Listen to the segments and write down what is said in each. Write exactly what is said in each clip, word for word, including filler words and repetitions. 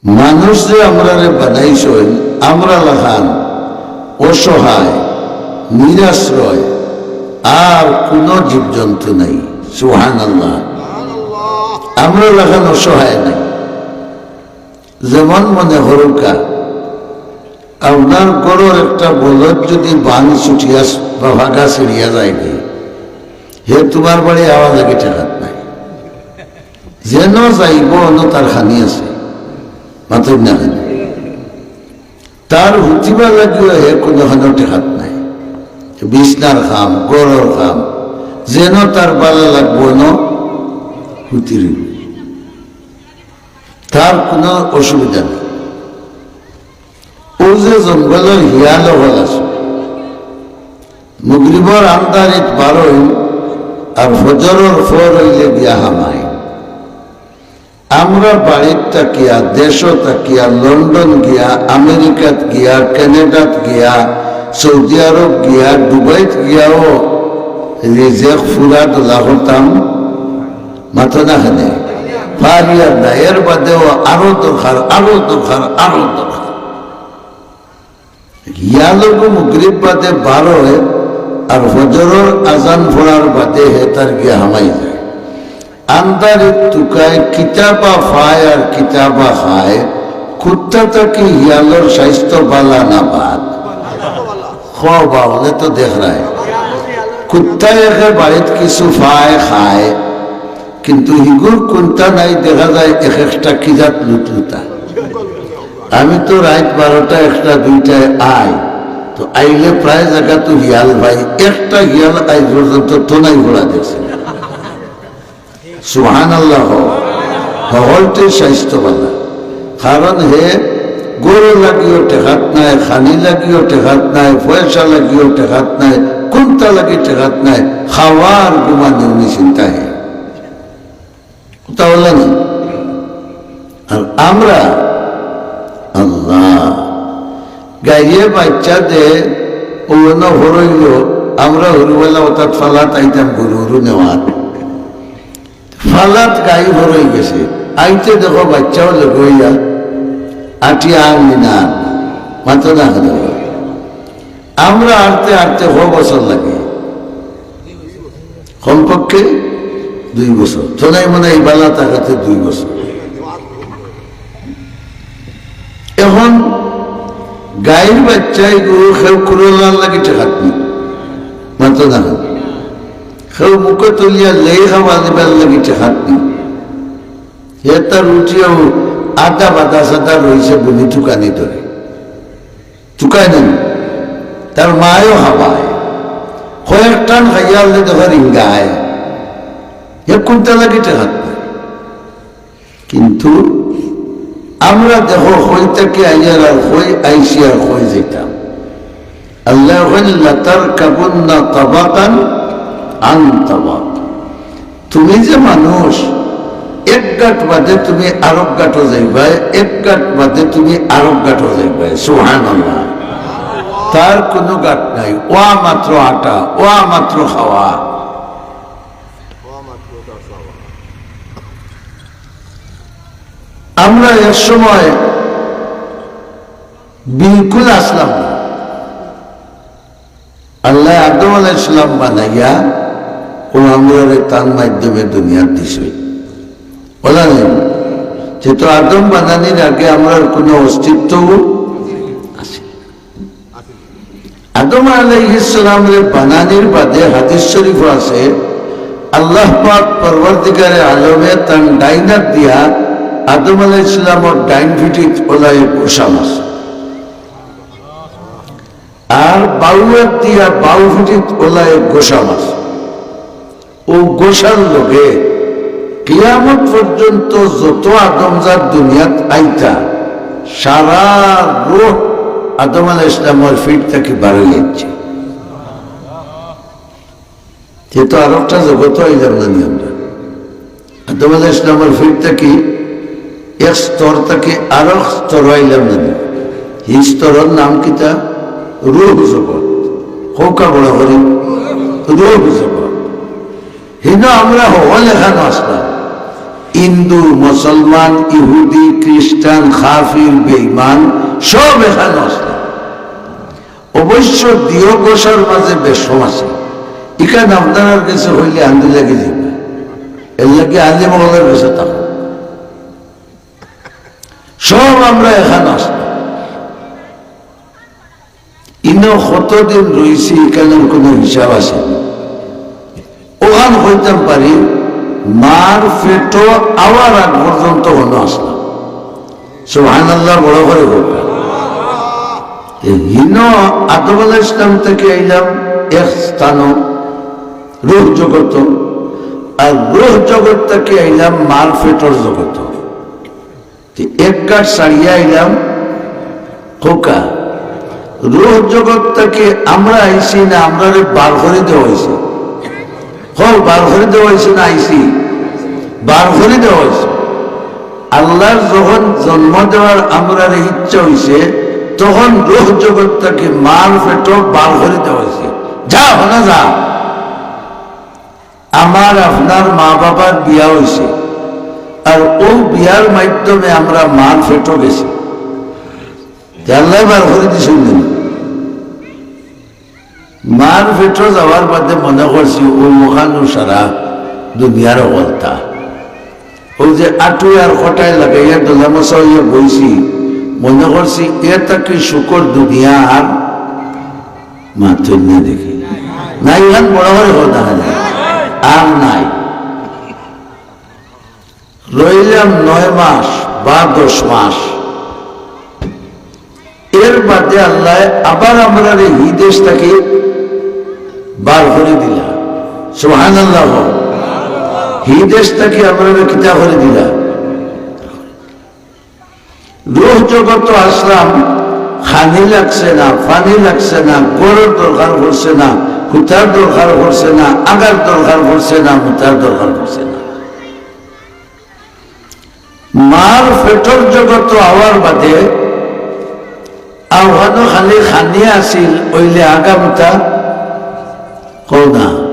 মানুষ যে আমরারে বানাইছইন, আমরা লাখান অসহায়, নিরাশ্রয়, আর কুনু জীবজন্তু নাই। সুবহানাল্লাহ। আমরা লাখান অসহায় নাই। যেমন মনে করুক্কা, আপনার ঘরর একটা বলদ যদি বান ছুটিয়া বা ফাগা ছিড়িয়া যায়গি, হে তুমার বাড়ি আওয়া লাগি ঠেকাত নাই। যেন যাইবো, অনো তার খানি আছে, মাতইন না কেনে? তার হুতিবার লাগিও হে কুনুখানো ঠেকাত নাই। বিছনার কাম, ঘরর কাম, যেন তার ভালা লাগবো, অনো হুতি রইবো। তার কুনু অসুবিধা নাই। অউ যে জঙ্গলর হিয়াল অকল আছে, মগরিবর আন্দারিত বারইন, আর ফজরর পর অইলে গিয়া হামাইন। আমরা বাড়িত থাকিয়া, দেশো থাকিয়া, লন্ডন গিয়া, আমেরিকাত গিয়া, কানাডাত গিয়া, সৌদি আরব গিয়া, দুবাইত গিয়াও রিজেক ফুরা দলা করতাম। মাতো না কেনে? পারিয়ার না। এর বাদেও আরো দরকার, আরো দরকার, আরো দরকার। হিয়ালগু মগরিব বাদে বারয়, আর ফজরর আজান পড়ার বাদে হে তার গিয়া হামাই যায়। আন্দারিত তুকায়, কিতা বা পায় আর কিতা বা খায়, কুত্তা থাকি হিয়ালর স্বাস্থ্য ভালা না বাদ? কও বা, অইলে তো দেখরায়। কুত্তায় একে বাড়িত কিছু পায়, খায়, কিন্তু হিগুর কুন্তা নাই, দেখা যায় এক একটা কি জাত লুটলুটা। আমি তো রাইত বারোটা, একটা, দুইটায় আই, তো আইলে প্রায় জাগাত তো হিয়াল পাই, একটা হিয়াল আইজ পর্যন্ত থনাই পড়া দেখছি না। সুবহানাল্লাহ। হকলতে স্বাস্থ্য ভালা, কারণ হে ঘরর লাগিও ঠেকাত নাই, খানি লাগিও ঠেকাত নাই, পয়সা লাগিও ঠেকাত নাই, কুন্তা লাগি ঠেকাত নাই, খাওয়ার ঘুমানির নিশ্চিন্তা হে। কথা অইলো না? আর আমরা, আল্লাহ, গাইয়ে বাইচ্চা দে, অউ অনো হরইলো, আমরা হুরুবালা অতাত ফালাত আইতাম গরু উরু নেওয়াত। ফালাত গাই হরই গেছে, আইতে দেখো বাইচ্চাও লগে অইয়া, আটিয়া আনলি না, মাতো না কেনে? আমরা আরতে আরতে ক বছর লাগে? কমপক্ষে দুই বছর। থনাই মনাই বালা থাকাতে দুই বছর। এখন গাইর বাইচ্চায় গরু কেউ কুরলার লাগি ঠেকাত নি, মাতো না কেনে? কেউ মুখো তুলিয়া লেই খাওয়া দিবার লাগি ঠেকাত নি। হে তার উঠিয়াও আদা বাদা সাদা রইছে বুলি তুকানি ধরে। তুকায় নি, তার মায়ও খাবায়। কয়েক টান খাইয়া অইলে দেখো রিঙ্গায়। হে কুন্তা লাগি ঠেকাত নাই। কিন্তু আমরা দেখো, কই থাকি আইয়ার আর কই আইছি আর কই যাইতাম। আল্লায় কইন, "লাতারকাবুন্না তাবাকান আন তাবাক।" তুমি যে মানুষ, এক ঘাট বাদে তুমি আরক ঘাটো যাইবায়, এক ঘাট বাদে তুমি আরক ঘাটো যাইবায়। সুবহানাল্লাহ। তার কুনু ঘাট নাই, অউ মাত্র আটা, অউ মাত্র খাওয়া। আমরা এক সময় বিলকুল আছলাম না। আল্লায় আদম আলাইহিস সালাম বানাইয়া অউ আমরারে তান মাধ্যমে দুনিয়াত দিছইন। অলা নি? যেহেতু আদম বানানির আগে আমরার কুনু অস্তিত্ব আছে? আদম আলাইহিস সালামরে বানানির বাদে হাদিস শরীফো আছে, আল্লাহ পাক পরওয়ারদিগারে আলমে তান ডাইন আত দিয়া আদম আলাইহিস সালামর ডাইন ফিটিত অলা এক গোসা মারছে। আর বাউ আত দিয়া বাউ ফিটিত অলা এক গোসা মারছে। অউ গোসার লগে কিয়ামত পর্যন্ত যত আদমজাত দুনিয়াত আইতা, সারা রুহ আদম আলাইহিস সালামর ফিট থাকি বার অইয়া আইছে। তে তো আরকটা জগতো আইলাম না নি আমরা? আদম আলাইহিস সালামর ফিট থাকি এক স্তর থাকি আরক স্তর আইলাম না নি? হি স্তরর নাম কিতা? রুহ জগৎ। কউক্কা বড় করি, রুহ জগৎ। হিনো আমরা হকল এখানো আছলাম। হিন্দু, মুসলমান, ইহুদি, খ্রিস্টান, কাফির, বেঈমান, সব এখানো আছে। অবশ্য দিও গোসার মাঝে বেশকম আছে। ইখান আপনারার গেছে কইলে আন্দু লাগি যাইবো। এর লাগি আলিম অকলর গেছে থাকো। সব আমরা এখানো আছি। ইনো কতদিন রইছি, ইখানর কুনু হিসাব আছে নি? অখান কইতাম পারি, মার পেটো আওয়ার আগ পর্যন্ত অনো আছলাম। সুবহানাল্লাহ, বড় করি কউক্কা। হিনো আদম আলাইহিস সালাম থাকি আইলাম এক স্থানো, রুহ জগতো, আর রুহ জগত থাকি আইলাম মার পেটর জগতো। তে এক ঘাট ছাড়িয়া আইলাম কউক্কা। রুহ জগত থাকি আমরা আইছি না, আমরারে বার করি দেওয়া অইছে? কও, বার করি দেওয়া অইছে না আইছি? বার করি দেওয়া অইছে। আল্লার যখন জন্ম দেওয়ার আমরারে ইচ্ছা অইছে, তখন রুহ জগত থাকি মার পেটো বার করি দেওয়া অইছে। যা, অনো যা। আমার আপনার মা বাবার বিয়া অইছে, আর অউ বিয়ার মাধ্যমে আমরা মার পেটো গেছি। তে আল্লায় বার করি দিছইন নি? মার পেটো যাওয়ার বাদে মনে করছি অউ অখানো সারা দুনিয়ার অবস্থা। অউ যে আটু আর কটাই লাগাইয়া দোলামশা অইয়া বইছি, মনে করছি এ থাকি সুখর দুনিয়া আর মাতইন না দেখি। নাই, ইখান বড় করি কও না। আর নাই। রইলাম নয় মাস বা দশ মাস। এর বাদে আল্লায় আবার আমরারে হি দেশ থাকি বার করি দিলা। সুবহানাল্লাহ। হি দেশ থাকি আমরারে কিতা করি দিলা? রুহ জগতো আছলাম, খানি লাগছে না, পানি লাগছে না, ঘরর দরকার পড়ছে না, হুতার দরকার পড়ছে না, আগার দরকার পড়ছে না, মুতার দরকার পড়ছে না। মার পেটর জগতো আওয়ার বাদে অখানো খালি খানি আছিল, অইলে আগা মুতা কও না।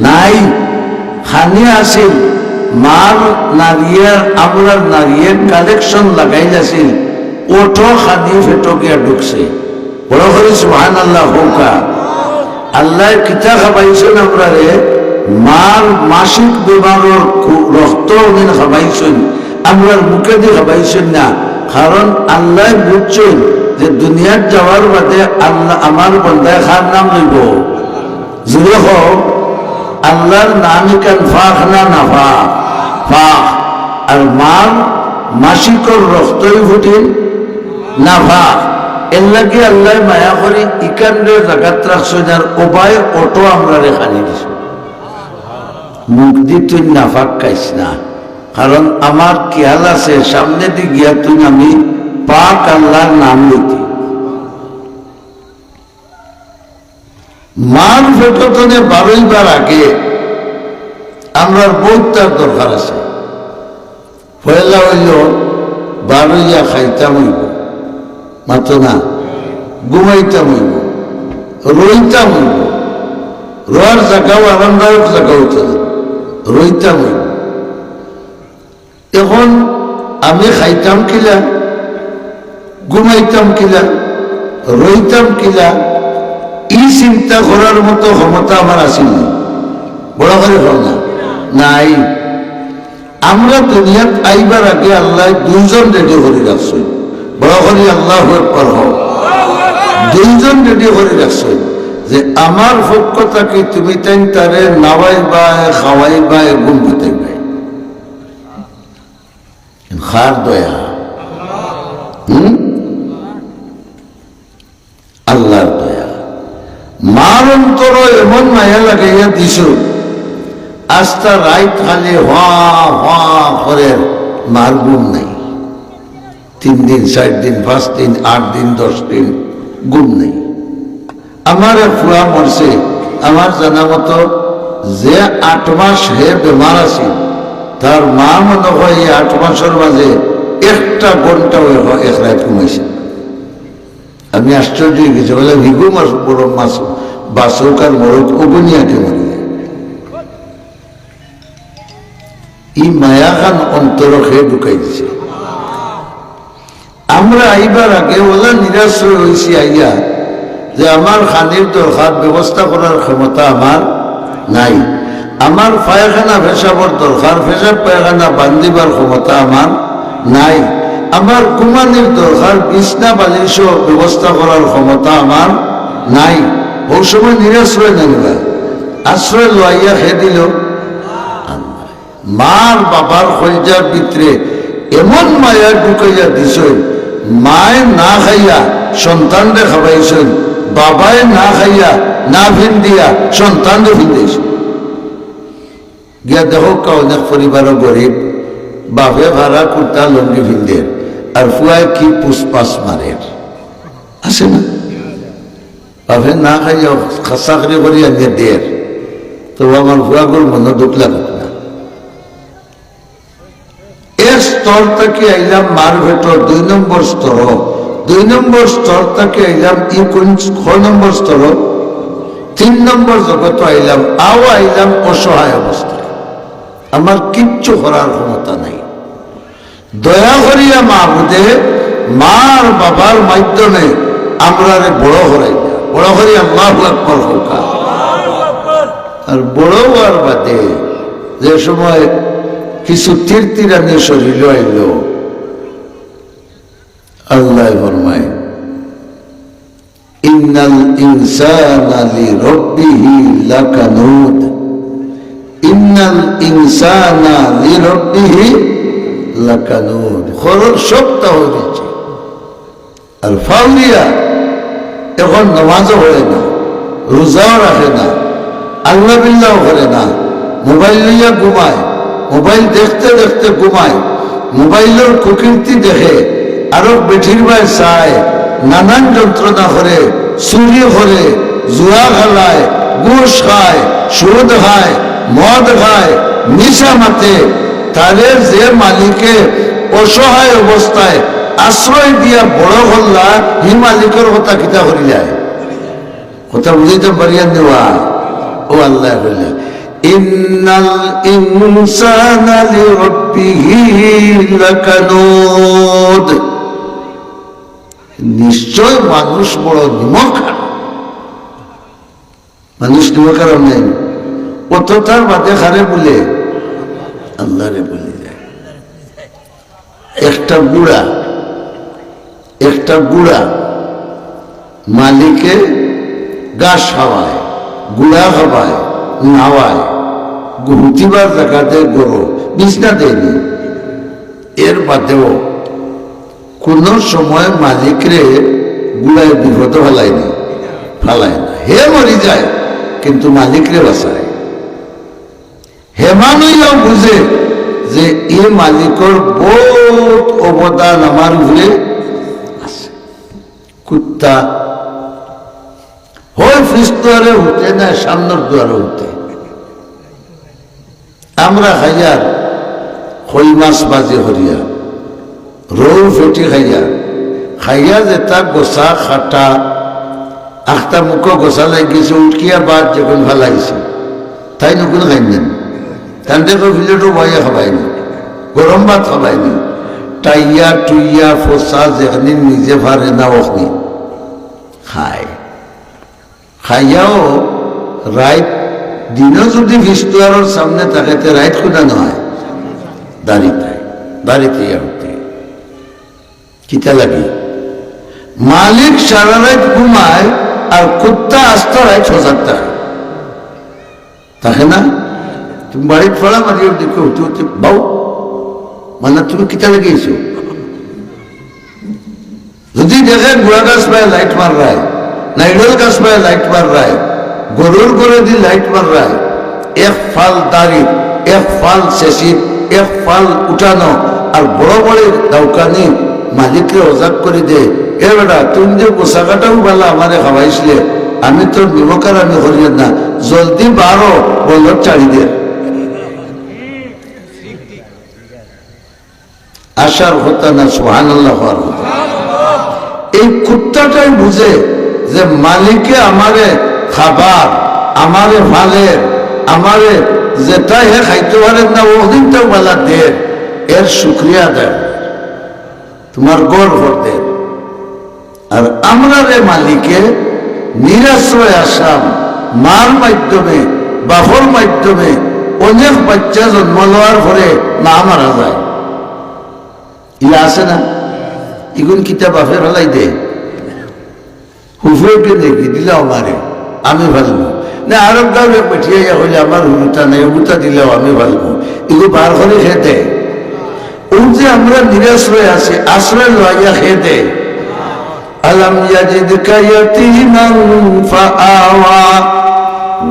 নাই, খানি আছিল। মার নাড়িয়ে, আমরার নাড়িয়ে collection লাগাইল আছিল, অটো খানি পেটো গিয়া ঢুকছে। বড় করি সুবহানাল্লাহ কউক্কা। আল্লায় কিতা খাবাইছইন আমরারে? মার মাসিক বেমারর কু-, রক্ত অখান খাবাইছইন, আমরার মুখেদি খাবাইছইন না। কারণ আল্লায় বুঝছইন যে দুনিয়াত যাওয়ার বাদে আল্লাহ, আমার বন্দায় কার নাম লইবো? জুরে কও, আল্লার নাম ইখান পাক না নাপাক? পাক। আর মার মাসিকর রক্তই ফুটিন নাপাক। এর লাগি আল্লায় মায়া করি ইখানরে জাগাত রাখছইন, আর অবায় অটো আমরারে খানি দিছইন। মুখদি তুইন নাপাক খাইস না, কারণ আমার খেয়াল আছে সামনেদি গিয়া তুইন আমি পাক আল্লার নাম লইতি। মার পেটো তনে বারইবার আগে আমরার বউততার দরকার আছে। পয়লা অইলো বারইয়া খাইতাম অইবো, মাতো না, ঘুমাইতাম অইবো, রইতাম অইবো, রওয়ার জাগাও আরামদায়ক জাগা অইতো, রইতাম অইবো। এখন আমি খাইতাম কিলা, ঘুমাইতাম কিলা, রইতাম কিলা, ই চিন্তা করার মতো ক্ষমতা আমার আছিল নি? বড় করি কও না। নাই। আমরা দুনিয়াত আইবার আগে আল্লায় দুইজন ready করি রাখছইন। বড় করি আল্লাহু আকবার কও। দুইজন ready করি রাখছইন যে আমার পক্ষ থাকি তুমি তাইন তারে নাওয়াইবায়, খাওয়াইবায়, ঘুম পাতাইবায়। কার দয়া? হুম? আল্লার দয়া। মার অন্তরো এমন মায়া লাগাইয়া দিছইন, আস্তা রাইত খালি হুয়া হুয়া করের, মার ঘুম নাই। তিন দিন, চাইর দিন, পাঁচ দিন, আট দিন, দশ দিন ঘুম নাই। আমার এক ফুয়া মরছে, আমার জানা মতো যে আট মাস হে বেমার আছিল, তার মা মনে হয় এই আট মাসর মাঝে একটা ঘন্টাও হে এক রাইত ঘুমাইছে। আমি আশ্চর্য অই গেছি, বলে, "হিগু মাস বড় মাস, বাসুক আর মরুক, অগুনি আগে মরি যায়।" ই মায়াখান অন্তরো কে ঢুকাই দিছে? আমরা আইবার আগে অলা নিরাশ্রয় অইছি আইয়া যে আমার খানির দরকার ব্যবস্থা করার ক্ষমতা আমার নাই, আমার পায়খানা পেশাবর দরকার পেশাব পায়খানা বান্ধিবার ক্ষমতা আমার নাই, আমার ঘুমানির দরকার বিছনা বালিশও ব্যবস্থা করার ক্ষমতা আমার নাই। অউ সময় নিরাশ্রয় না নিবা, আশ্রয় লইয়া কে দিল? মার বাবার কইলজার ভিতরে এমন মায়া ঢুকাইয়া দিছইন, মায় না খাইয়া সন্তানরে খাবাইছইন, বাবায় না খাইয়া না ফিন্দিয়া সন্তানরে ফিন্দাইছইন। গিয়া দেখউক্কা অনেক পরিবারও গরিব, বাপে ফাড়া কুর্তা লুঙ্গি ফিন্দের, আর ফুয়ায় কি পুসপাস মারের, আছে না? বাপে না খাইয়া চাকরি করি আনিয়া দের, তো আমার ফুয়াগুর মনো দুখ লাগুক না। এক স্তর থাকি আইলাম মার পেটর দুই নম্বর স্তর, দুই নম্বর স্তর থাকি আইলাম ই কোন, কয় নম্বর স্তর? তিন নম্বর জগতো আইলাম, আও আইলাম অসহায় অবস্থায়, আমার কিচ্ছু করার ক্ষমতা নাই। দয়া করিয়া মাবুদে মার বাবার মাধ্যমে আমরারে বড় করাইয়া, বড় করি আল্লাহু আকবার কউক্কা। আর বড় অওয়ার বাদে যে সময় কিছু তিরতিরানি শরীরো আইল, আল্লায় ফরমায়, "ইন্নাল ইনসানা লিরাব্বিহি লাকানুদ। ইন্নাল ইনসানা লিরাব্বিহি লাকানুদ।" খরচ সবটা অই গেছে। আর ফাউলিয়া এখন নামাজও পড়ে না, রোজাও রাখে না, আল্লাহ বিল্লাহও করে না, মোবাইল লইয়া ঘুমায়, মোবাইল দেখতে দেখতে ঘুমায়, মোবাইলর কুকীর্তি দেখে, আরো বেটির বায় চায়, নানান যন্ত্রণা করে, চুরি করে, জুয়া খেলায়, ঘুষ খায়, সুদ খায়, মদ খায়, নিশা মাতে, তারে যে মালিকে অসহায় অবস্থায় আশ্রয় দিয়া বড় করলা, হি মালিকর কথা কিতা করিলায়? কথা বুঝাইতাম পারিয়ার নি বা? ও আল্লায় কইলা, "ইন্নাল ইনসানা লিরাব্বিহি লাকানুদ।" নিশ্চয় মানুষ বড় নিমক হারাম। মানুষ নিমক হারাম নায় নি? অততার বাদে কারে ভুলে? আল্লারে ভুলি যায়। একটা ঘুড়া, একটা ঘুড়া মালিকে ঘাস খাওয়ায়, গুড়া খাওয়ায়, নাওয়ায়, ঘুমতিবার জাগাতে গরো, বিছনা দেয় নি। এর বাদেও কোনো সময় মালিকরে ঘুড়ায় বিপদো ফালায় নি, ফালায় না। হে মরি যায়, কিন্তু মালিকরে বাঁচায়। হে মানুষও বুঝে যে ই মালিকর বউত অবদান আমার উপরে আছে। কুত্তা হয় পিছ দুয়ারে হুতে না সামনর দুয়ারে হুতে। আমরা খাইয়ার কই মাছ ভাজি করিয়া, রউ ফেটি খাইয়া, খাইয়া যেতা গোসা খাটা, আখতা মুখো গোসা লাগি গেছে, উটকিয়া ভাত যেগুন ফালাইছে, তাইন অগুন খাইন না নি? তানরে কই প্লেটো বওয়াইয়া খাবাইন নি, গরম ভাত খাবাইন নি, টাইয়া টুইয়া ফসা যেখানি নিজে ফারে না অখনি খায়। খাইয়াও রাইত, দিনও যুদি পিছ দুয়ারর সামনে থাকে, তে রাইত কুনানো অয়? দাড়িত অয়, দাড়িত ইয়া উঠে। কিতা লাগি? মালিক সারা রাইত ঘুমায়, আর কুত্তা আস্তা রাইত সজাগ থাকে। থাকে না? তুমি বাড়িত ফাড়া মারিও, দেখো উঠতে উঠতে, "বাউ, মানে তুমি কিতা লাগি আইছো?" যুদি দেখে গুড়া গাছ বায় লাইট মাররায়, নাইড়ল গাছ বায় লাইট মাররায়, গরুর ঘরেদি লাইট মাররায়, এক ফাল দাড়িত, এক ফাল শেষিত, এক ফাল উঠানো, আর বড় বড় দাউকানি মালিকরে অজাগ করি দে, "এ বেটা, তুই যে পোশাকাটাও বালা আমারে খাওয়াইছলে, আমি তোর নিমকার আমি করিয়ার না, জলদি বারো, বলদ ছাড়ি দে।" আশার কথা না, সুবহানাল্লাহ কওয়ার কথা। এই কুত্তাটাই বুঝে যে মালিকে আমারে খাবার, আমারে ফালের, আমারে যেটা হে খাইতো পারের না, অউ দিনটাও বালা দের, এর শুকরিয়া আদায়। তুমার ঘর ভর দের। আর আমরারে মালিকে নিরাশ্রয় আশ্রম, মার মাধ্যমে, বাপর মাধ্যমে অনেক বাইচ্চা জন্ম লওয়ার পরে মা মারা যায়। ইলা আছে না? ইগুন কিতা বাপে ফালাই দে? হুফুরকে দেখি দিলাও আমারে, আমি ফালমু। না, আরব গাঁওর এক বেটি আইয়া কইলে, "আমার হুরুতা নাই, অগুতা দিলাও আমি ফালমু।" ইগু বার করি কে দে। অউ যে আমরা নিরাশ্রয় আছি, আশ্রয় লইয়া কে দে। ألم يجدك يتيما فآوى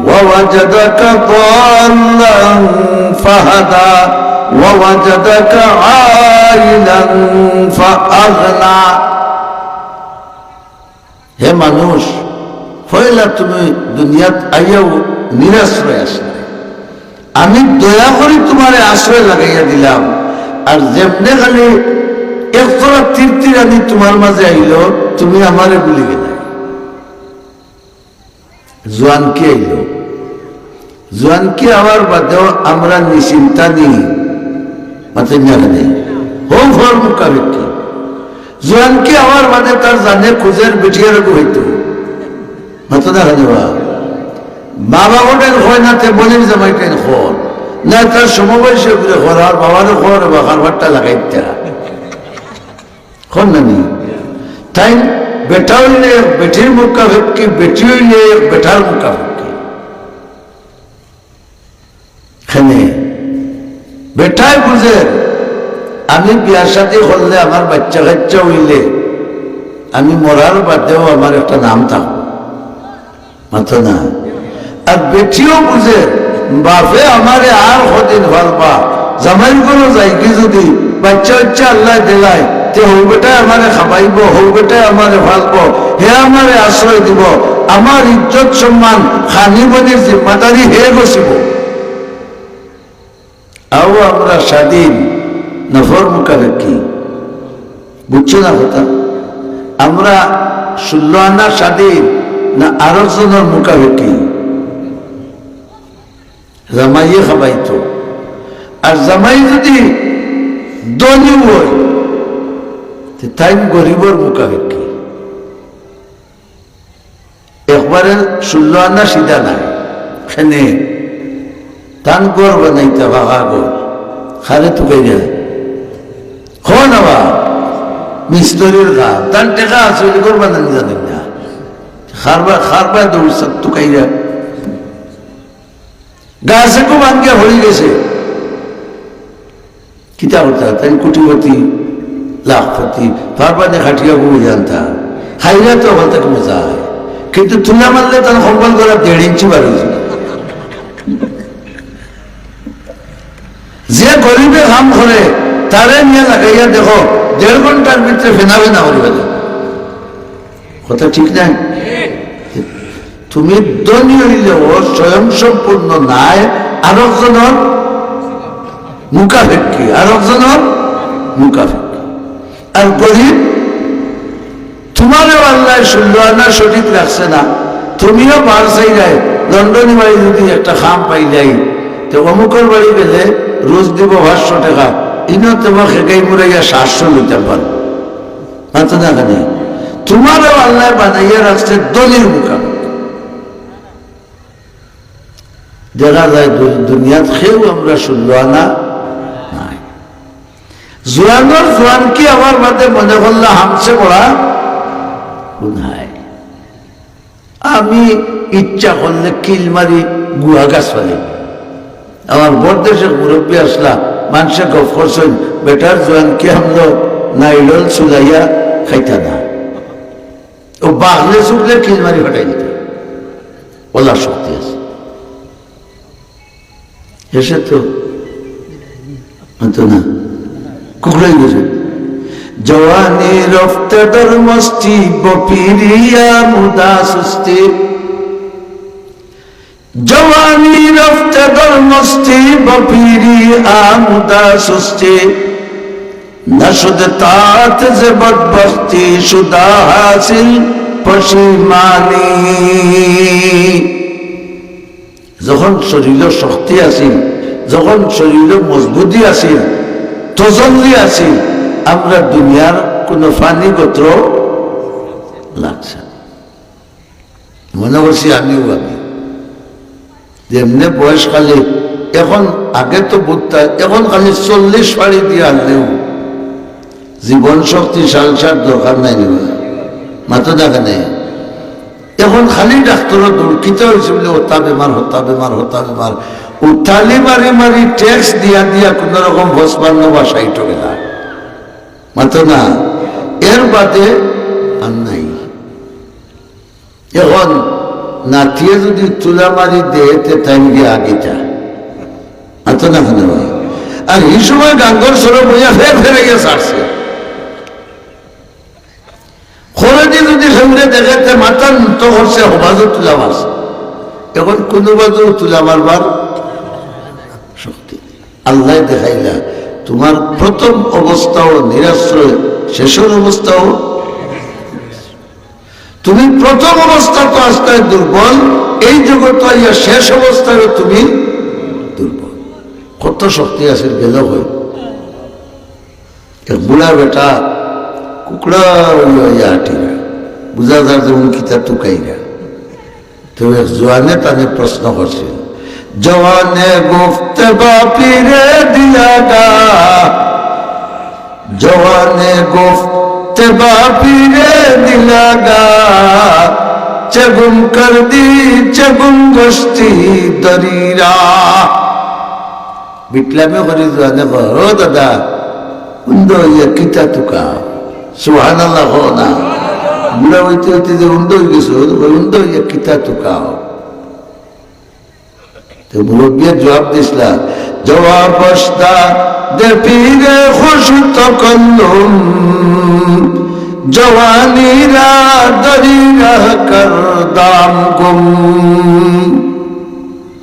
ووجدك ضالا فهدى ووجدك عائلا فأغنى। হে মানুষ, পয়লা তুমি দুনিয়াত আইয়াও নিরাশ্রয় আছলায়। আমি দয়া করি তুমারে আশ্রয় লাগাইয়া দিলাম। আর যেমনে খালি একজোড়া তীর তীরানি তুমার মাঝে আইলো, তুমি আমারে ভুলি গেলায়। জোয়ানকি আইলো। জোয়ানকি আওয়ার বাদেও আমরা নিশ্চিন্তা নি, মাতইন না কেনে? হউ ফর মুখাপেক্ষি। জোয়ানকি আওয়ার বাদে তার জানে খুজের বেটিয়ার গু হইতো। মাতো না কেনে বা? মা বাবা টাইন কয় না, তে বলির জামাই টাইন কর। না, তার সমবয়সী উপরে কর, আর বাবারে কর, বা কারবারটা লাগাইতা। কর না নি? তাইন বেটা অইলে এক বেটির মুখাপেক্ষি, বেটি অইলে এক বেটার মুখাপেক্ষি। কেনে বেটায় বুঝের, আমি বিয়া শাদি করলে আমার বাইচ্চা কাইচ্চা অইলে আমি মরার বাদেও আমার একটা নাম থাকবো। মাতো না। আর বেটিও বুঝের, বাপে আমারে আর কদিন ফালবা, জামাইর ঘরো যাইগি যুদি, বাইচ্চা-উইচ্চা আল্লায় দিলায়, তে হউ বেটায় আমারে খাবাইবো, হউ বেটায় আমারে ফালবো, হে আমারে আশ্রয় দিবো, আমার ইজ্জত সম্মান, খানি-বনির জিম্মাদারি হে গছিবো। আও আমরা স্বাধীন, না ফর মুখাপেক্ষি? বুঝছো না কথা? আমরা ষোলো আনা স্বাধীন, না আরক জনর মুখাপেক্ষি? জামাইয়ে খাবাইতো। আর জামাই যুদি ধনী অয়, তে তাইন গরিবর মুখাপেক্ষি। একবারে ষোলো আনা সিধা নায়। কেনে তান ঘর বানাইতা, পাকা ঘর। কারে তুকাইরা? কও না বা, মিস্ত্রির কাম। তান টেকা আছে, অইলে ঘর বানানি জানইন না। কারবার, কারবার দৌড় তুকাইরা। গাছ একু ভাঙ্গিয়া পড়ি গেছে। কিতা করতা? তাইন কোটিপতি, লাখপতি, পারবা নি খাটিয়া বই জানতা। খাইরা তো অখান থাকি মজা অয়। কিন্তু তুলা মারলে তান কম্বল করা দেড় ইঞ্চি বার অইছে। যে গরিবে কাম করে, তারে নিয়া লাগাইয়া দেখো, দেড় ঘন্টার ভিতরে ফেনা ফেনা করি ফেলে। কথা ঠিক নায়? তুমি ধনী অইলেও স্বয়ংসম্পূর্ণ নায়, আরক জনর মুখাপেক্ষি, আরক জনর মুখাপেক্ষি। আর গরিব, তুমারেও আল্লায় ষোলো আনা সঠিক রাখছে না, তুমিও বার চাইরায়, লন্ডনি বাড়ি যুদি একটা কাম পাইলাই, তে অমুকর বাড়ি গেলে রোজ দিবো পাঁচশো টেকা, ইনো তুমার খেকাই মুড়াইয়া সাতশো লইতাম পারো। মাতো না কেনে? তুমারেও আল্লায় বানাইয়া রাখছে ধনীর মুখাপেক্ষি। দেখা যায় দু-, দুনিয়াত কেউ আমরা ষোলো আনা নায়। জোয়ানর জোয়ানকি আওয়ার বাদে মনে করলা হামসে বড়া গুনায়। আমি ইচ্ছা করলে কিল মারি গুয়া গাছ ফালি। আমার বড় দেশে মুরব্বি আছলা, মানষে গফ করছইন, বেটার জোয়ানকি আমলো নাইডল চুলাইয়া খাইতা না। ও বাগলে চুগলে কিল মারি ফাটাই দিতা। অলা শক্তি আছে। এসে তো হতো না। কুকুরাই গেছে। জওয়ানি রফতে দর মস্তি বপিরিয়া মুদা সুস্তি। জওয়ানি রফতে দর মস্তি বপিরিয়া মুদা সুস্তি। نشد طاعت ز بدبختی شدہ حاصل پشیمانی۔ যখন শরীরো শক্তি আছিল, যখন শরীরো মজবুতি আছিল, তজল্লি আছিল, আমরা দুনিয়ার কুনু ফানি গত্র লাগছে না। মনে করছি আমিও আমি। যেমনে বয়স খালি, এখন আগে তো বুঝতা, এখন খালি চল্লিশ ফাড়ি দিয়া আনলেও জীবন শক্তি সালসার দরকার নাই নি বা? মাতো না কেনে? এখন খালি ডাক্তরো দৌড়, কিতা অইছে বুলে, হতা বেমার, হতা বেমার, হতা বেমার। ও তালি মারি মারি ট্যাক্স দিয়া দিয়া কুনু রকম পঁচপান্ন বা ষাইট গেলা। মাতো না, এর বাদে আর নাই। এখন নাতিয়ে যদি তুলা মারি দেয়, তে তাইন গিয়া আগিতা। মাতো না কেনে বা? আর হি সময় গাঙ্গর সরো বইয়া ফের ফেরাইয়া ছাড়ছে। খরচে যদি হেমরে দেখে, তে মাথা নত করছে, হবাজও তুলা মারছে। এখন কুনু বাজেও তুলা মারবার শক্তি নেই। আল্লায় দেখাইলা, তুমার প্রথম অবস্থাও নিরাশ্রয়, শেষর অবস্থাও। তুমি প্রথম অবস্থাত আস্তায় দুর্বল, এই জগতো আইয়া শেষ অবস্থায়ও তুমি দুর্বল। কত শক্তি আছিল গেল কই। এক বুড়া বেটা কুকড়া অইয়া অইয়া আটিরা, বুঝা যার যেমন কিতা তুকাইরা। তো এক জোয়ানে তানে প্রশ্ন করছিল, জওয়ানে গুফতে বাপিরে দিলাগা, জওয়ানে গুফতে বাপিরে দিলাগা, চেগুম করদি চেগুম গস্তি দরিরা। বিটলামি করি জোয়ানে কয়, "ও দাদা, উন্দা অইয়া কিতা তুকাও?" সুবহানাল্লাহ কও না। বুড়া অইতে অইতে যে উন্দা অই গেছো, উন্দা অইয়া কিতা তুকাও? তো মুরব্বিয়ে জবাব দিছলা, "জওয়াব বস্তা দে পীরে খুশ তকল্লুম, জওয়ানিরা দরিরা কর দাম গুম।"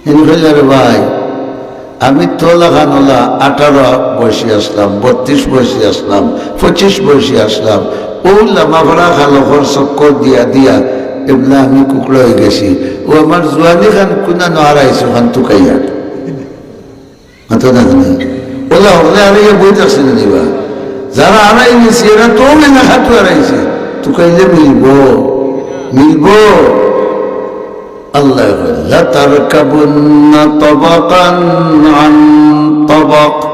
হিন কইলা, "রে ভাই, আমি তো লাখান ওলা আঠারো বয়সী আসলাম, বত্রিশ বয়সী আসলাম, পঁচিশ বয়সী আসলাম, ও লামাফড়া খালকর চক্কর দিয়া দিয়া এবলা আমি কুকড়া অই গেছি। ও আমার জোয়ানি খান কুনানো হারাইছে, ওখান তুকাইয়া।" মাতো না কেনে? ওলা হকলে হারাইয়া বই থাকছে না নিবা? যারা হারাই নিছে, এরা তো ওই না খাতু হারাইছে। তুকাইলে মিলবো, মিলবো। আল্লায় কয়, "লাতারকাবুন্না তাবাকান আন তাবাক।"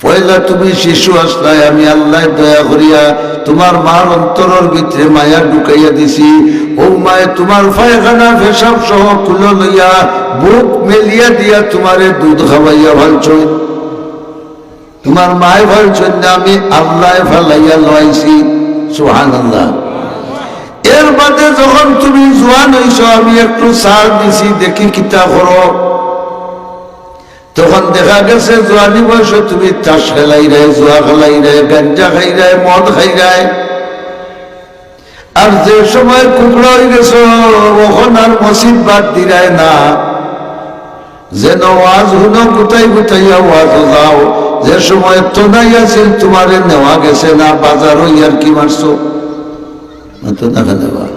পয়লা তুমি শিশু আসলায়, আমি আল্লায় দয়া করিয়া তুমার মার অন্তরর ভিতরে মায়া ঢুকাইয়া দিছি। ও মায়ে তুমার পায়খানা পেশাব সহ কুলো লইয়া বুক মেলিয়া দিয়া তুমারে দুধ খাওয়াইয়া ফালছইন। তুমার মায়ে ফালছইন না, আমি আল্লায় ফালাইয়া লইছি। সুবহানাল্লাহ। এর বাদে যখন তুমি জোয়ান অইছো, আমি একটু ছাড় দিছি, দেখি কিতা করো। তখন দেখা গেছে জোয়ানি বয়সো তুমি তাস খেলাইরায়, জুয়া খেলাইরায়, গাঞ্জা খাইরায়, মদ খাইরায়। আর যে সময় কুকড়া অই গেছো, অখন আর মসজিদ বাদ দিরায় না। যেন ওয়াজ হুনো, গুতাই গুতাইয়া ওয়াজো যাও। যে সময় তনাই আছিল, তুমারে নেওয়া গেছে না, বাজারো ইয়ার্কি মারছো। মাতো না কেনে বা?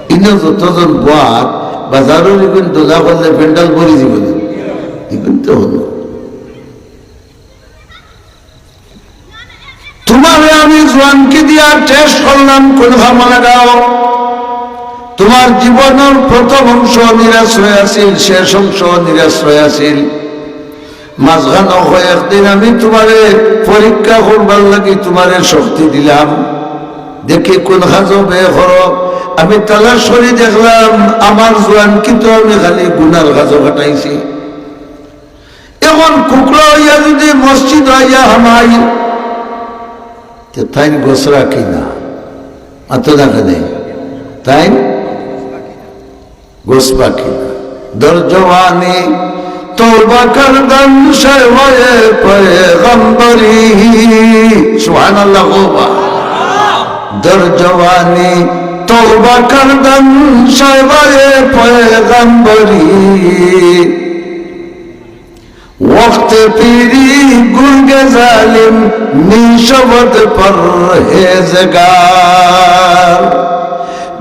ইনো যতজন বওয়ার, বাজারর ইগুন দোলা করলে প্যান্ডেল ভরি যিবো নি? ইগুন তো অইলো। তুমারে আমি জোয়ানকি দিয়া টেস্ট করলাম, কুন কামো লাগাও। তুমার জীবনর প্রথম অংশ নিরাশ্রয় আছিল, শেষ অংশ নিরাশ্রয় আছিল। মাঝখানো কয়েকদিন আমি তুমারে পরীক্ষা করবার লাগি তুমারে শক্তি দিলাম, দেখি কুন কাজো ব্যয় করো। আমি তালাশ করি দেখলাম, আমার জোয়ানকি তো আমি খালি গুনার কাজো কাটাইছি। এখন কুকড়া অইয়া যদি মসজিদ অইয়া হামাই, তে তাইন গোছ রাখি না, মাতো না কেনে? তাইন গোছ বাকি না। در جوانی توبہ کردن شیوهٔ پیغمبری۔ سبحان اللہ، خوبا۔ در جوانی توبہ کردن شیوهٔ پیغمبری۔ وقت پیری گرگ ظالم می‌شود پرهیزگار۔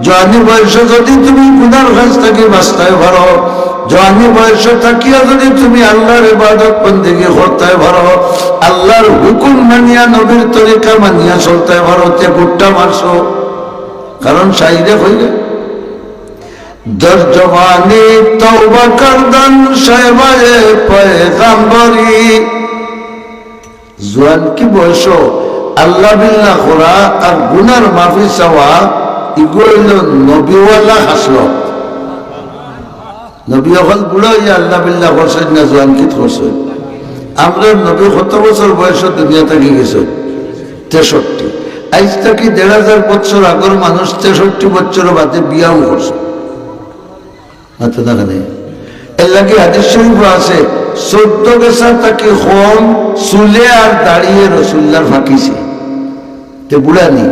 জোয়ানি বয়সো যদি তুমি গুনার কাজ থাকি বাঁচতায় পারো, জওয়ানি বয়স থাকিয়া যদি তুমি আল্লাহর ইবাদত বন্দেগি করতে পারো, আল্লাহর হুকুম মানিয়া, নবীর তরিকা মানিয়া চলতে পারো, তে গুট্টা মারছো। কারণ শাইরে কইলে, "দর জওয়ানি তওবা কারদান শাহবায়ে পয়গাম্বরি।" জোয়ানকি বয়স আল্লাহ বিল্লাহ করা আর গুনার মাফি চাওয়া, ইগু অইল নবীওয়ালা খাসলত। নবী অকল বুড়া অইয়া আল্লাহ বিল্লাহ করছইন না, জোয়ানকিত করছইন। আমরার নবী কত বছর বয়স দুনিয়া থাকি গেছইন? তেষট্টি। আইজ থাকি দেড় হাজার বছর আগর মানুষ তেষট্টি বছর বাদে বিয়াও করছইন। মাতো না কেনে? এর লাগি হাদিস শরীফ আছে, চৌদ্দ গেছা থাকি কম চুলে আর দাড়িয়ে রসুল্লার ফাঁকিছে। তে বুড়া নি?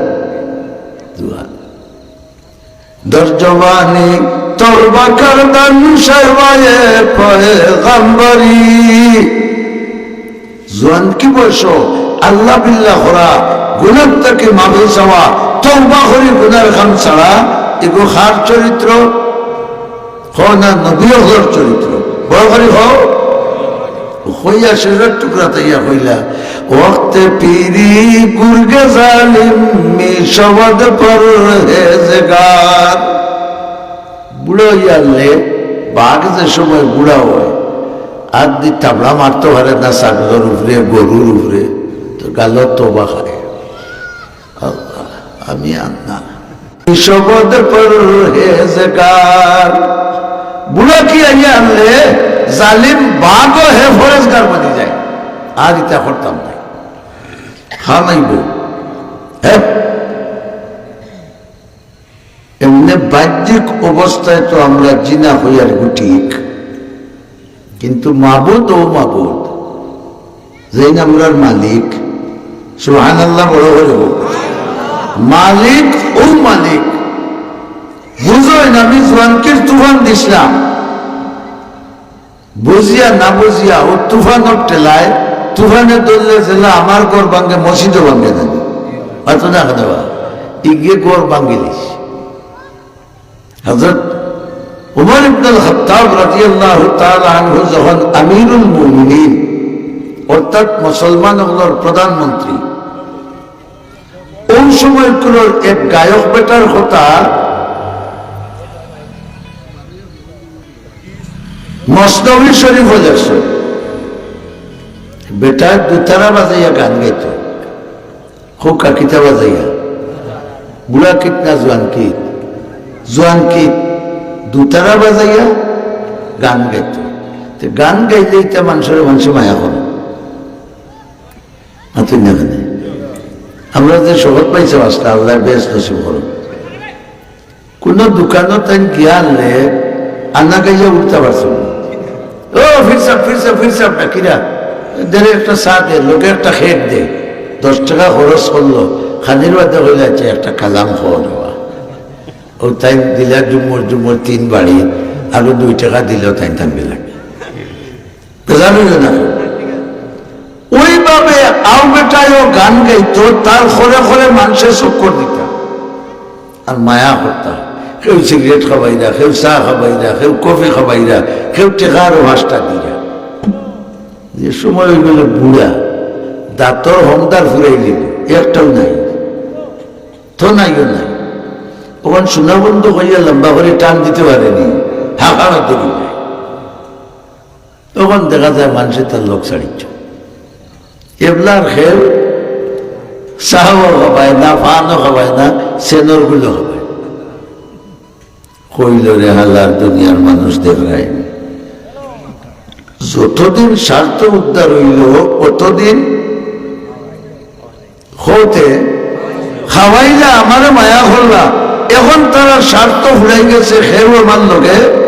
জোয়ান। দর জওয়ানি তওবা কারদান শাহবায়ে পয়গাম্বরি। জোয়ানকি বয়স আল্লাহ বিল্লাহ করা, গুনাহ থাকি মাফি চাওয়া, তওবা করি গুনার কাম ছাড়া, ইগু কার চরিত্র? কও না, নবী অকলর চরিত্র। বড় করি কও। কইয়া শেষর টুকরা তাইয়া কইলা, "ওয়াক্তে পিরি গুরগে জালিম মি শবদ পরহেজগার।" বুড়া অইয়া আনলে বাঘ যে সময় বুড়া অয়, আর দি থাবড়া মারতো পারে না ছাগলর উপরে, গরুর উপরে, তো গালো তওবা খায়। আল্লাহ, আমি আর না। শবদ পরহেজগার। বুড়া কি আইয়া আনলে জালিম বাঘও হে পরহেজগার বনি যায়। আর ইতা করতাম না। খামাইব। হ্যাঁ? এমনে বাহ্যিক অবস্থায় তো আমরা জিনা হইয়ার ঠিক, কিন্তু মাবুদ ও মাবুদ, যেইন আমরার মালিক, সুবহানাল্লাহ বড় করি কও, মালিক ও মালিক, বুঝইন আমি জোয়ানকির তুফান দিছলাম, বুঝিয়া না বুঝিয়া ও তুফানর ঠেলায়, তুফানে ধরলে যেলা আমার ঘর ভাঙ্গে, মসজিদও ভাঙ্গে না। অত না কথা বা, ইগে ঘর ভাঙ্গিলিস। হযরত উমর ইবনুল খাত্তাব রাদিয়াল্লাহু তাআলা আনহু যখন আমিরুল মুমিনিন, অর্থাৎ মুসলমান অকলর প্রধানমন্ত্রী, ওই সময়কুলর এক গায়ক বেটার কথা মসনবী শরীফ লেখছে। বেটায় দুতারা বাজাইয়া গান গাইতো। কউক্কা কিতা বাজাইয়া? বুড়া কিত না জোয়ান কিত? জোয়ান কিত। দুতারা বাজাইয়া গান গাইতো। তে গান গাইলে ইতা মানষরে মানষে মায়া করে। মাতইন না কেনে? আমরা যে সহজ পাইছি আজকে, আল্লাহ বেশ নসিব করো। কোনো দোকানো তাই গিয়া আনলে আনা গাইয়া উঠতে পারছো না। "ও ফির সাব, ফির সাব, ফির সাব" ডাকিরা, দেরে একটা চা দে, লগে একটা খেক দে। দশ টাকা খরচ করলো, খানির বাদে কইলে, "আচ্ছা, একটা কালাম খোয়া দেওয়া।" ও তাই দিলা জুমর জুমর তিন বাড়ি, আরো দুই টাকা দিল তাই তান বিলাকে। বেজার হইল না? ওইভাবে আউ বেটায়ও গান গাইতো, তার খরে খরে মানষে চক্কর দিতা। আর মায়া করতা। কেউ সিগারেট খাবাইরা, কেউ চা খাবাইরা, কেউ কফি খাবাইরা, কেউ টেকারও পাঁচটা দিরা। যে সময় অইগেলো বুড়া, দাঁতর হমদার ফুরাই গেল, একটাও নাই। তো নাইও নাই। ওখান শোনা বন্ধ করিয়া লম্বা করে টান দিতে পারেনি, হাঁকানো দেরি নাই। তখন দেখা যায় মানষে তার লোক ছাড়িচ্ছ। এবলার খেল চাও খাবায় না, পানও খাবায় না, সেনর গুলো খাবায়। কইল রে হালার দুনিয়ার মানুষ দেখরায়। যতদিন স্বার্থ উদ্ধার হইল, অতদিন হতে খাওয়াইলা, আমারে মায়া করলা। এখন তারা স্বার্থ ফুরাই গেছে, খেউ আমার লগে।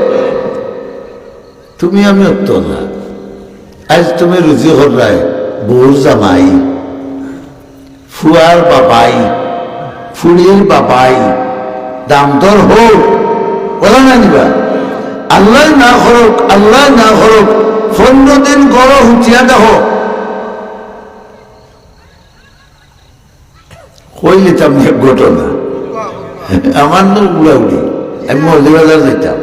তুমি আমি অত না। আজ তুমি রুজি কররায়, বউর জামাই, ফুয়ার বাবাই, ফুড়ির বাবাই, দাম দর হোক, ওলা না নিবা। আল্লাহ না করুক, আল্লাহ না করুক, পনেরো দিন গড় হুতিয়া দেখো। কইলিতাম এক ঘটনা, আমার না উড়াউড়ি, আমি মৌলভীবাজার যাইতাম।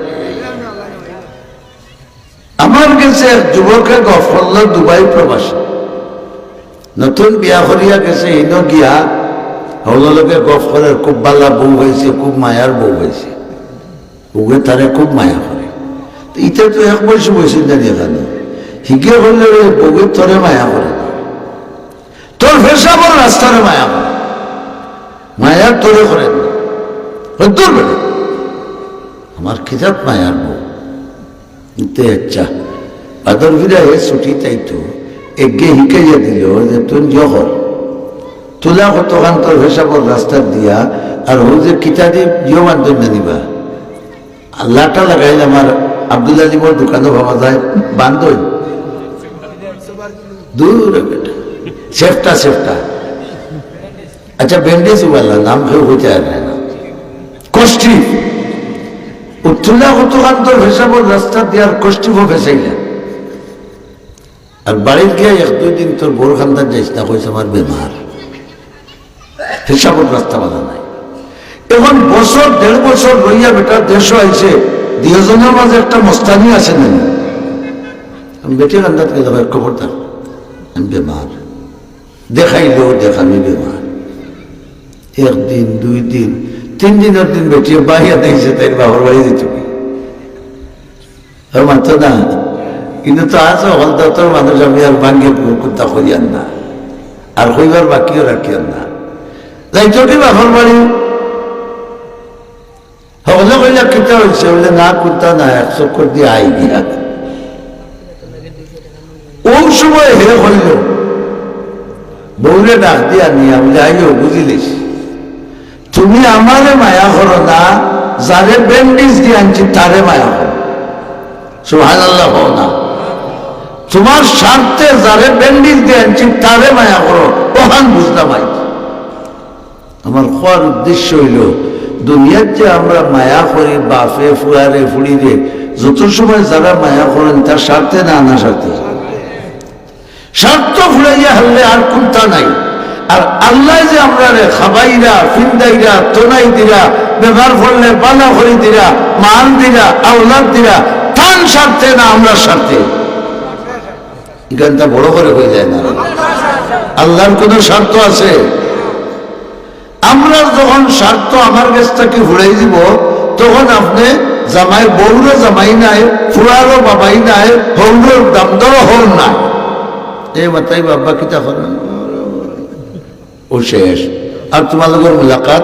আমার গেছে এক যুবকে গফ করলো দুবাই প্রবাসী, নতুন বিয়া করিয়া গেছে, হিনো গিয়া হকলর লগে গফ করের, খুব বালা বউ পাইছে, খুব মায়ার বউ পাইছে, বউয়ে তারে খুব মায়া করে। তো ইতা তো এক বয়সে বয়সে জানি এখানে হিগে হইলে ওই বউয়ে তোরে মায়া করে না, তোর পেশাবর রাস্তারে মায়া করে, মায়া তোরে করে না। ওই দূর বেটা, আমার কিজাত মায়ার বউ। ইতে আচ্ছা, বাদর ফিরা হে ছুটি তাই তো এগে হিকাইয়া দিল যে তুই জহর তুলা কতখান তোর পেশাবর রাস্তা দিয়া, আর ও যে কিতাদি ইয়ে বান্ধন জানিবা, আর লাটা লাগাইল আমার আব্দুল আলিমর দোকানও পাওয়া যায়, বান্ধন দূর বেটা, সেফটা সেফটা। আচ্ছা, ব্যান্ডেজ ওয়ালা নাম কেউ হইতে আর না, কষ্টি। ও তুলা কতখান তোর পেশাবর রাস্তা দিয়ার কষ্টিও ফেসাইলা। আর বাড়িত গিয়া এক দুই দিন তোর বউর খান্দাত যাইস না, কইস আমার বেমার, পেশাবর রাস্তা বালা নাই। এখন বছর দেড় বছর রইয়া বেটা দেশও আইছে, দুইজনের মাঝে একটা মস্তানি আছে না? আমি বেটির খান্দাত গেলে কয়, "খবরদার, আমি বেমার।" দেখাইলেও দেখ আমি বেমার। একদিন, দুই দিন, তিন দিনের দিন বেটিয়ে বাইয়া দিয়েছে, তাই বাবার বাড়ি দিতে হবে। আর মাতো না, কিন্তু তো আছে হকল দত্তর মানুষ, আমি আর ভাঙ্গে কুন্তা করিয়ার না, আর কইবার বাকিও রাখিয়ার না। যাইতো কি বাপর বাড়ি? হকলে কইলা, "কিতা হইছে?" বলে, "না, কুন্তা না, এক চক্কর দিয়া আই গিয়া।" ও সময় হে কইল, বউরে ডাক দিয়া নিয়া বলে, "আইও, বুঝিলিস, তুমি আমারে মায়া করো না, যারে ব্যান্ডেজ দিয়া আনছি তারে মায়া করো।" সুবহানাল্লাহ কও না। তোমার স্বার্থে যারে ব্যান্ডেজ দিয়া আনছি তারে মায়া করো, ওখান বুঝলাম আইছি। আমার কওয়ার উদ্দেশ্য হইল, দুনিয়াত যে আমরা মায়া করি, বাফে, ফুয়ারে, ফুড়িরে, যত সময় যারা মায়া করেন, তার স্বার্থে না, না স্বার্থে? স্বার্থ ফুরাইয়া হারলে আর কুন্তা নাই। আর আল্লায় যে আমরারে খাবাইরা, ফিন্দাইরা, তনাই দিরা, বেমার পড়লে বালা করি দিরা, মাল দিরা, আওলাদ দিরা, তান স্বার্থে না আমরার স্বার্থে? ইখানটা বড় করে হয়ে যায় না। আল্লাহর কোনো স্বার্থ আছে? আমরার যখন স্বার্থ আমার গেছ থাকি ফুরাই দিব, তখন আপনে জামাই, বউরও জামাই নাই, ফুয়ারও বাবাই নাই, হউরর দামদরও হউর নাই। এ মাতাই বাবা কিতা করেন? ও শেষ, আর তোমার লগর মুলাকাত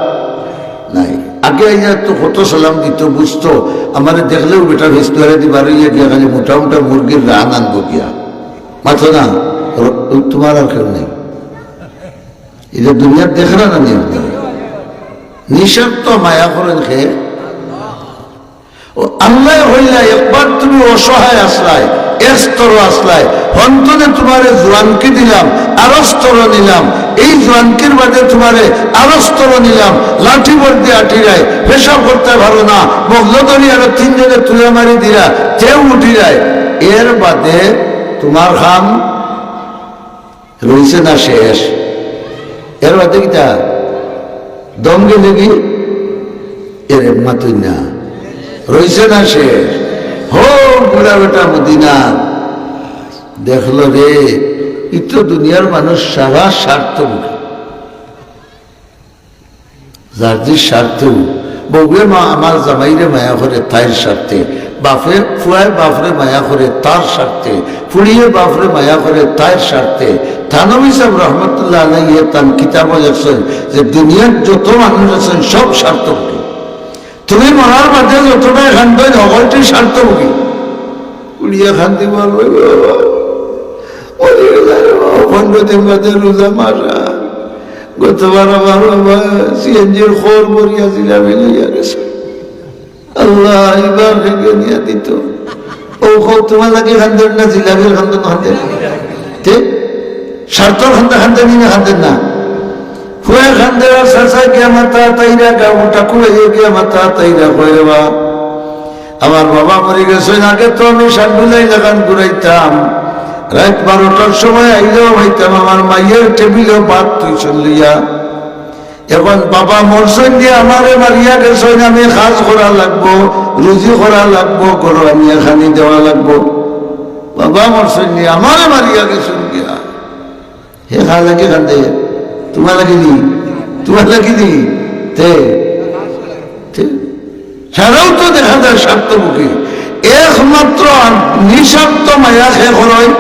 নাই। আগে আইয়া তো কত সালাম দিত, বুঝতো, আমারে দেখলেও বেটা ফেস করে দিবার ইয়ে গিয়া খালি মোটা মোটা মুরগির রান আনবো গিয়া। মাতো না, র-, তোমার আর কেউ নেই। এটা দুনিয়ার দেখরা না নিয়ম। নিঃস্বার্থ মায়া করেন খে। ও আল্লাহ হইলা, একবার তুমি অসহায় আসলায়, এক স্তর আসলায়, হন্তনে তোমারে জোয়ানকি দিলাম, আরো স্তর নিলাম, এই জোয়ানকির বাদে তোমারে আরো স্তর নিলাম, লাঠি ভর দিয়ে আটিরায়, পেশাব করতে পারো না, মগলো ধরি আরো তিনজনে তুলে মারি দিরা, তেও উঠিরায়, এর বাদে তোমার কাম রইছে না শেষ? এর বাদে কিতা? দম গেলে কি? এরে মাতুই না। রইছে না শেষ? হো, বুড়া বেটা মদিনা। দেখলো রে, ই তো দুনিয়ার মানুষ সারা স্বার্থ বুকে। যার যে স্বার্থ, বউয়ে মা আমার জামাইরে মায়া করে তাইর স্বার্থে, বাপে ফুয়ায় বাপরে মায়া করে তার স্বার্থে, ফুড়িয়ে বাপরে মায়া করে তাইর স্বার্থে। থানবী সাহেব রহমতুল্লাহ আলাইহি তান কিতাবো লেখছেন যে দুনিয়ার যত মানুষ আছেন সব স্বার্থ বুকে। তুমি মরার বাদে যতটাই কান্দইন হকলটি স্বার্থ বুকে। ফুড়িয়ে কান্দি বলবে, "বাবা, মরে গেল রে বাবা, পনেরো দিন বাদে রোজা মাস আর গতবার আমার বাবা সিএনজির খোর ভরিয়া জিলাপি লইয়া গেছে।" আল্লাহ, এবার ভেঙে নিয়ে দিত। ও খো, তোমার লাগি কান্দন না, জিলাপির কান্দন কান্দে। ঠিক? স্বার্থর কান্দা কান্দে নি না কান্দে না? ফুয়ে কান্দে আর চাচা গিয়া মাথা তাইরা গা, ওটা কুড়াইয়ে গিয়া মাথা তাইরা কয় রে বা, আমার বাবা মরে গেছে, আগে তো আমি সান্ডুলাই লাগান ঘুরাইতাম, রাত বারোটার সময় আইলেও পাইতাম, আমার মাইয়ের টেবিলও ভাত তুই চলিয়া। এখন বাবা মরছইন দিয়া আমারে মারিয়া গেছইন, আমি কাজ করা লাগবো, রুজি করা লাগবো, ঘরো আনিয়া খানি দেওয়া লাগবো। বাবা মরছইন নি, আমারে মারিয়া গেছইন গিয়া। হে কার লাগি কান্দে? তুমার লাগি নি? তুমার লাগি নি? তে, তে, সারাও তো দেখা যায় স্বার্থমুখী। একমাত্র নিঃস্বার্থ মায়া কে করইন,